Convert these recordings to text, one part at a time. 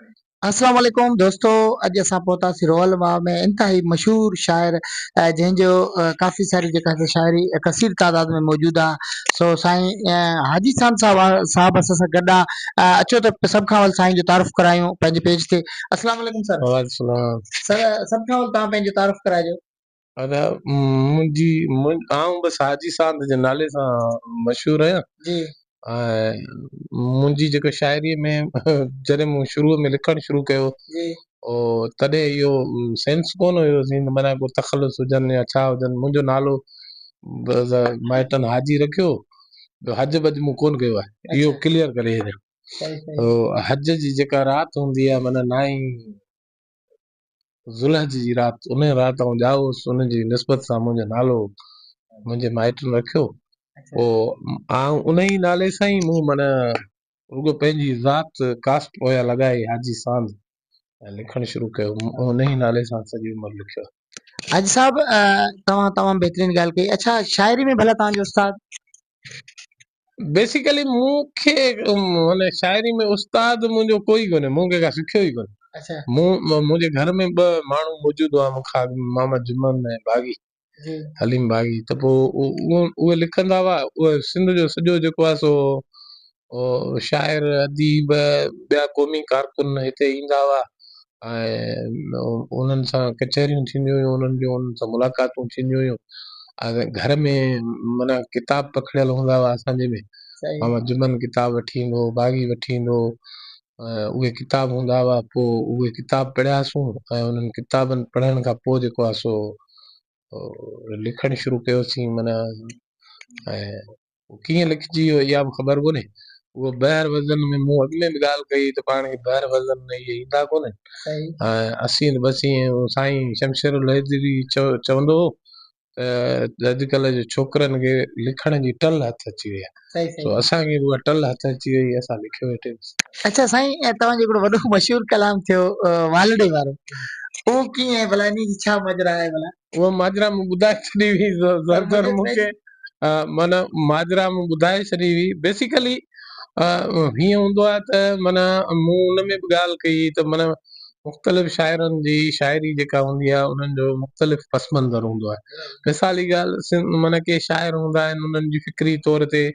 السلام عليڪم دوستو اڄ اسان پهتاسين روحل ماء ۾ انتهائي مشهور شاعر جنهن جو ڪافي ساري جيڪا سا شاعري ڪثير تعداد ۾ موجود آ سو سائين حاجي ساند صاحب صاحب اسان سان گڏ آ اچو ته سڀ کان اول سائين جو تعارف ڪرايون پنهنجي پيج تي السلام عليڪم سر. وعليڪم السلام. سر سڀ کان اول توهان پنهنجو تعارف ڪرائجو. ادا منهنجي آئون بس حاجي ساند جي نالي سان مشهور آهيان. جي. ۽ منهنجي جيڪا شاعري ۾ جڏهن مون شروع ۾ لکڻ شروع ڪيو جي. او تڏهن اهو سينس ڪونه هيو سين معنيٰ ڪو تخلص هجن يا ڇا هجن منهنجو نالو بس مائٽن حاجي رکيو ٻيو حج بج مون ڪونه ڪيو آهي اهو ڪليئر ڪري ڇڏيان. حج جي جيڪا رات هوندي آهي معنيٰ نائين ذوالحج جي رات انهيء رات آئون ڄائو هوس، ان جي نسبت سان منهنجو نالو منهنجي مائٽن رکيو. پوء آئون انهيء نالي سان ئي مون معنيٰ رڳو پنهنجي ذات ڪاسٽ پويان لڳائي حاجي ساند ۽ لکڻ شروع ڪيو. مون انهيء نالي سان سڄي عمر لکيو. حاجي صاحب توهان تمام بهترين ڳالهه ڪئي. اڇا شاعري ۾ ڀلا توهان جو استاد؟ بيسيڪلي مون کي معنيٰ شاعري ۾ استاد منهنجو ڪوئي ڪونهي مون ڪنهن کان سکيو ئي ڪونهي مون منهنجي گهر ۾ ٻه ماڻهو موجود هئا مون کان اڳ ۾ محمد جمن ۽ باغي حليم باغي ته پوء اهي لکندا هئا اهي سنڌ جو سڄو جيڪو آهي سو شاعر اديب ٻيا قومي ڪارڪن هتي ايندا هئا ۽ انهن سان ڪچهريون ٿينديون هيون انهن جون انهن سان ملاقاتون ٿينديون هيون ۽ گهر ۾ معنيٰ ڪتاب پکڙيل هوندا هئا اسان جي ۾ ماما جمن ڪتاب وٺي ايندو هو باغي وٺي ايندو هو اهي ڪتاب هوندا هئا پوء اهي ڪتاب پڙهياسون ۽ انهن ڪتابن پڙهڻ کان پوء جيڪو آهي سو لکڻ شروع ڪيوسين معنيٰ ۽ ڪيئن لکجي ويو اها به خبر ڪونهي. اهو بحر وزن ۾ مون اڳ ۾ به ڳالهه ڪئي ته پاڻ کي بحر وزن ۾ اهي ايندا ڪونهن. ۽ اسين ته بس ائين سائين شمشير الحيدري چوندو هو ته اڄڪلهه جي ڇوڪرن کي لکڻ جي ٽل هٿ اچي وئي آهي. سو اسان کي به اها ٽل هٿ اچي وئي اسان لکيو ويٺي هيس. اڇا سائين توهان جو هڪڙو وڏو مشهور ڪلام ٿيو والڙي وارو اهو ڪيئن آهي ڀلا انهي جي ڇا ماجرا آهي ڀلا؟ اها ماجرا مون ٻڌائي ڇڏي هئي زردر مون کي معنيٰ ماجرا مون ٻڌائي ڇڏي هئي بيسيڪلي هيئن هوندو آهي ته معنيٰ مون ان ۾ به ڳالهه ڪئي ته معنيٰ مختلف شاعرن جي شاعري جيڪا هوندي آهي انهن جو مختلف پس منظر هوندو آهي مثالي ڳالهه معنيٰ ڪي شاعر هوندا آهن انهن جي فڪري طور تي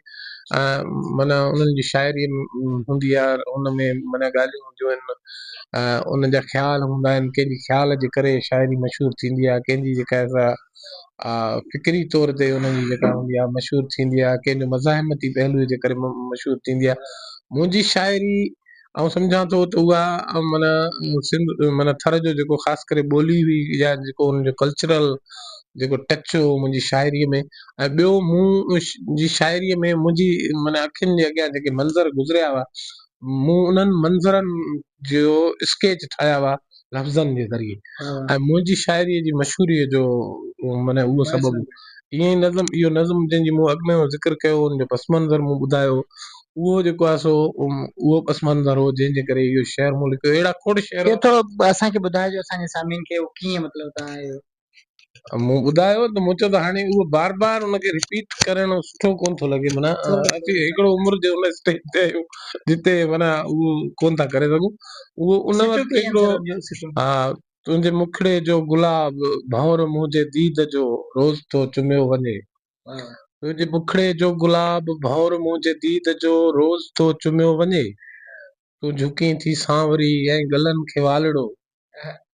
معنيٰ انهن جي شاعري هوندي آهي ان ۾ معنيٰ ڳالهيون هونديون آهن ان جا خيال هوندا آهن ڪنهن جي خيال جي ڪري شاعري مشهور ٿيندي آهي ڪنهن جي جيڪا آهي سا فڪري طور تي ان جي جيڪا هوندي آهي مشهور ٿيندي آهي ڪنهن جو مزاحمتي پهلوء جي ڪري مشهور ٿيندي آهي منهنجي شاعري آئون سمجهان ٿو ته اها معنيٰ سنڌ معنيٰ ٿر جو جيڪو خاص ڪري ٻولي هئي يا جيڪو ان جو ڪلچرل جيڪو ٽچ هو منهنجي شاعريء ۾ ۽ ٻيو مون جي شاعريء ۾ منهنجي معنيٰ اکين جي اڳيان جيڪي منظر گذريا هئا مون انهن منظرن جو اسڪيچ ٺاهيا هئا لفظن جي ذريعي ۽ منهنجي شاعريء جي مشهوريء جو معنيٰ اهو سبب هو. ائين ئي نظم اهو نظم جنهن جي مون اڳ ۾ ذڪر ڪيو ان جو پس منظر مون ٻڌايو اهو جيڪو آهي سو اهو پس منظر هو جنهن جي ڪري اهو شعر مون لکيو اهڙا کوڙ شعر اهو ٿورو اسان کي ٻڌائجو اسان جي سامعين کي اهو ڪيئن مطلب توهان اهو مون ٻڌايو ته مون چيو ته هاڻي اهو بار بار ان کي رپيٽ ڪرڻ سٺو ڪونه ٿو لڳي معنيٰ اسين هڪڙو عمر جي ان اسٽيج تي آهيون جتي معنيٰ اهو ڪونه ٿا ڪري سگهون اهو ان وقت هڪڙو ها تنهنجي مکڙي جو گلاب ڀنور منهنجي ديد جو روز ٿو چميو وڃي تنهنجي مکڙي جو گلاب ڀنور منهنجي ديد جو روز ٿو چميو وڃي تون جهڪين ٿي سانوري ۽ ڳلن کي والڙو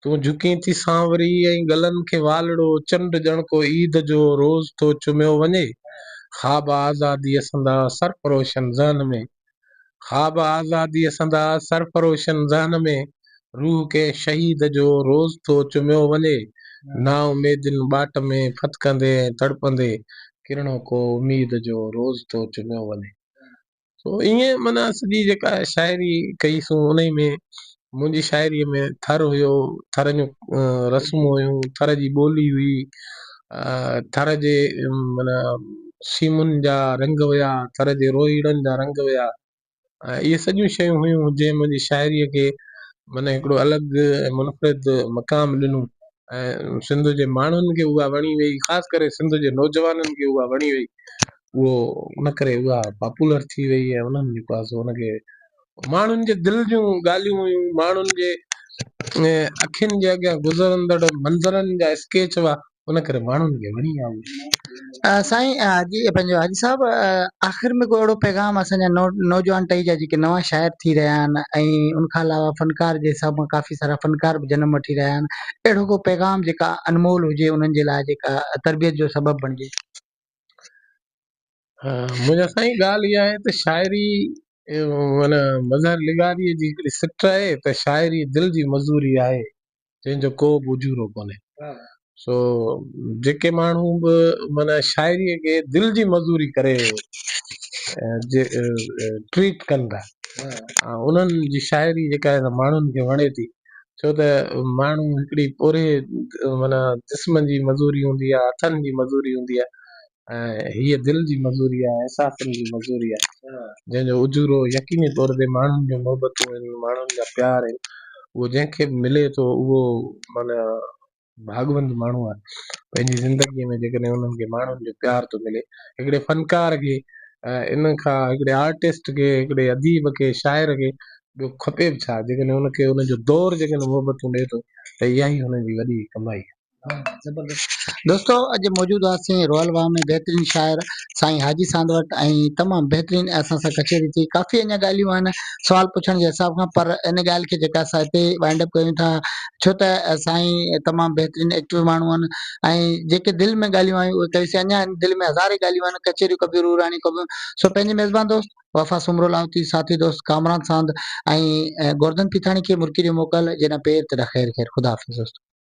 تون جهڪين ٿي سانوري ۽ ڳلن کي والڙو چنڊ ڄڻ ڪو عيد جو روز ٿو چميو وڃي خواب آزاديء سندا سرفروشن ذهن ۾ خواب آزاديء سندا سرفروشن ذهن ۾ روح ڪنهن شهيد جو روز ٿو چميو وڃي نااميدين ٻاٽ ۾ ڦٿڪندي ۽ تڙپندي ڪرڻو ڪو اميد جو روز ٿو چميو وڃي. سو ائين معنيٰ سڄي جيڪا شاعري ڪئي سون انهي ۾ منهنجي شاعريء ۾ ٿر هيو، ٿر جون رسمون هيون، ٿر جي ٻولي هئي، ٿر جي معنيٰ سيمن جا رنگ هيا، ٿر جي روهيڙن جا رنگ هيا ۽ اهي سڄيون شيون هيون جنهن منهنجي شاعريء کي معنيٰ هڪڙو الڳ ۽ منفرد مقام ڏنو ۽ سنڌ جي ماڻهن کي اها وڻي وئي، خاص ڪري سنڌ جي نوجوانن کي اها وڻي وئي. اهو ان ڪري اها پاپولر ٿي وئي ۽ انهن جيڪو آهي سو ان کي ماڻهن جي دل جون ڳالهيون هيون، ماڻهن جي اکين جي اڳيان گذرندڙ منظرن جا اسڪيچ هئا، ان ڪري ماڻهن کي وڻي ويا اهي. سائين حاجي پنهنجو حاجي صاحب آخر ۾ ڪو اهڙو پيغام اسان جا نوجوان ٽهي جا جيڪي نوان شاعر ٿي رهيا آهن ۽ ان کان علاوه فنڪار جي حساب مان ڪافي سارا فنڪار به جنم وٺي رهيا آهن اهڙو ڪو پيغام جيڪا انمول هجي انهن جي لاء جيڪا تربيت جو سبب بڻجي. منهنجا سائين ڳالهه اها آهي ته شاعري معنيٰ مظهر لغاريء جي هڪڙي سٽ آهي ته شاعري دل جي مزوري آهي جنهن جو ڪو به اجورو ڪونهي. سو جيڪي ماڻهو به معنيٰ شاعريء کي دل جي مزوري ڪري ٽريٽ ڪن ٿا انهن جي شاعري جيڪا آهي سا ماڻهن کي وڻي ٿي ڇو ته ماڻهو هڪڙي پورهيي معنيٰ جسم جي مزوري هوندي آهي هٿن جي مزوري هوندي آهي ۽ هيء دل جي مزوري آهي، احساسن جي مزوري آهي، جنهن جو اجورو يقيني طور تي ماڻهن جون محبتون آهن، ماڻهن جا پيار آهن، اهو جنهن کي به ملي ٿو اهو معنيٰ ڀاڳوند ماڻهو آهي. پنهنجي زندگيء ۾ جيڪڏهن انهن کي ماڻهن جو پيار ٿو ملي، هڪڙي فنڪار کي ان کان هڪڙي آرٽسٽ کي، هڪڙي اديب کي، شاعر کي ٻيو کپي به ڇا؟ جيڪڏهن ان کي ان جو دور جيڪڏهن محبتون ڏئي ٿو ته اها ئي هن جي وڏي ڪمائي آهي. زبردست دوستو اڄ موجود هئاسين رويل واهه ۾ بهترين شاعر سائين حاجي ساند وٽ ۽ تمام بهترين اسان سان ڪچهري ٿي ڪافي اڃا ڳالهيون آهن سوال پڇڻ جي حساب کان پر ان ڳالهه کي جيڪا اسان هتي وائنڊ اپ ڪيون ٿا ڇو ته سائين تمام بهترين ايڪٽو ماڻهو آهن ۽ جيڪي دل ۾ ڳالهيون آيون اهي ڪيوسين اڃا دل ۾ هزارين ڳالهيون آهن ڪچهريون ڪبيون روح راڻي ڪبيون سو پنهنجي ميزبان دوست وفا سومرو لاهوتي ساٿي دوست ڪامران ساند ۽ گورڌن پيٿاڻي کي مرڪي ڏيو موڪل جيڏانهن پير تيڏانهن خير خير خدا حافظ دوستو.